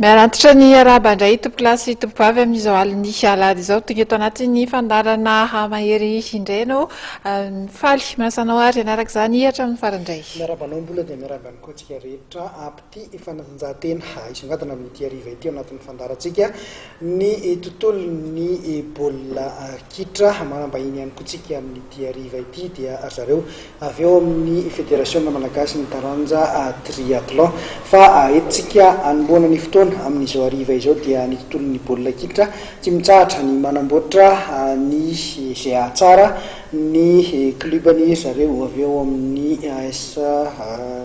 Miarantitra ny arahaba indray tompokolahy sy tompokovavy amin'izao alin'ny alahady izao. Tonga eto anatin'ny fandaharana mahery indray ianao. Faly manasa anao ary hanaraka izany hatramin'ny farany indray. Miarahaba anao Mbola dia miarahaba ihany koa antsika rehetra mpitia fanatanjahantena. Hisongadina amin'ity hariva ity ao anatin'ny fandaharantsika ny tontolon'ny baolina kitra. Manam-bahiny ihany koa tsika amin'ity hariva ity dia ry zareo avy eo amin'ny Federasiona Malagasy ny taranja Triathlon. Fa entintsika hanombohana ny fotoana amin'izao hariva izao dia ny tontolon'ny baolina kitra. Tsy mitsahatra ny manamboatra ny izay hahatsara ny club-ny ry zareo avy eo amin'ny AS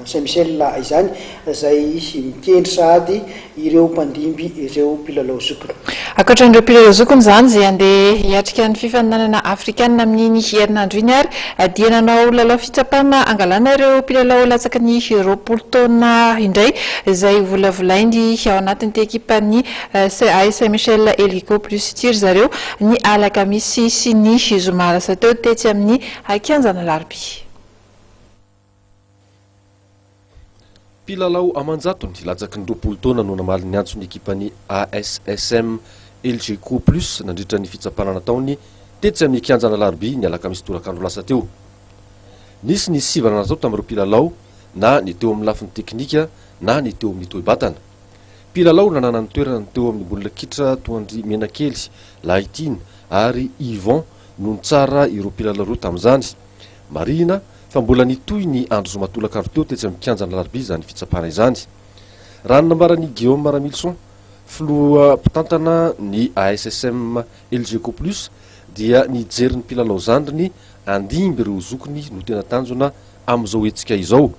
Saint Michel izany, izay mikendry sahady ireo mpandimby ireo mpilalao zokiny. Ankoatra an'ireo mpilalao zokiny izany izay handeha hiatrika ny fifaninanana afrikanina amin'iny herinandro iny ary dia nanao lalao fitsapana hangalana ireo mpilalao latsaky ny 20 taona indray izay volavolainy ao anatin'ity ekipan'ny AS Saint Michel Elico Plus ity ry zareo ny alakamisy sy ny zoma lasa teo tetsy amin'ny kianjan'Alarobia. Mpilalao aman-jatony latsaky ny 20 taona no namaly ny antson'ny ekipan'ny ASSM Elgeco Plus nandritra ny fitsapana nataony tetsy amin'ny kianjan'Alarobia ny alakamisy tolakandro lasa teo. Nisy ny sivana natao tamin'ireo mpilalao na ny teo amin'ny lafiny teknika na ny teo amin'ny toe-batana. Mpilalao nanana ny toerany teo amin'ny baolina kitra toa an-dry Menakely, Lahitiana ary Yvon no nitsara ireo mpilalao ireo tamin'izany. Marihina fa mbola nitohy ny andro zoma tolakandro teo tetsy amin'ny kianjan'Alarobia izany fitsapana izany. Raha ny nambaran'i Guillaume Ramilison, filoha mpitantana ny ASSM Elgeco Plus dia ny hijery ny mpilalao zandriny handimby ireo zokiny no tena tanjona amin'izao hetsika izao.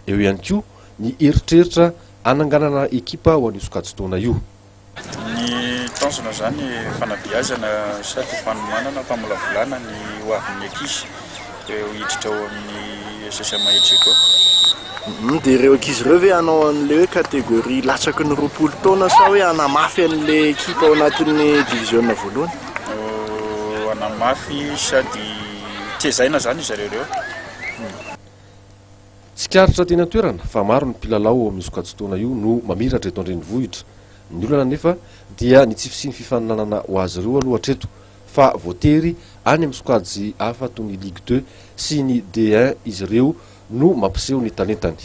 Eo ihany koa ny eritreritra hananganana ekipa ho an'io sokajin-taona io. Ny tanjona izany fanabeazana sady fanomanana, famolavolana ny ho avin'ny ankizy hiditra ao amin'ny SSM Elgeco. Dia ireo ankizy ireo ve hanao an'ilay hoe catégorie latsaky ny 20 taona sa hoe hanamafy an'ilay ekipa ao anatin'ny diviziona voalohany? Hanamafy sady tezaina izany zareo ireo. Tsikaritra teny an-toerana fa maro ny mpilalao ao amin'io sokajin-taona io no mamiratra eto an-drenivohitra. Ny olana anefa dia ny tsy fisian'ny fifaninanana ho azy ireo aloha hatreto fa voatery any amin'ny sokajy hafa toy ny Ligue deux sy ny D un izy ireo no mampiseho ny talentany.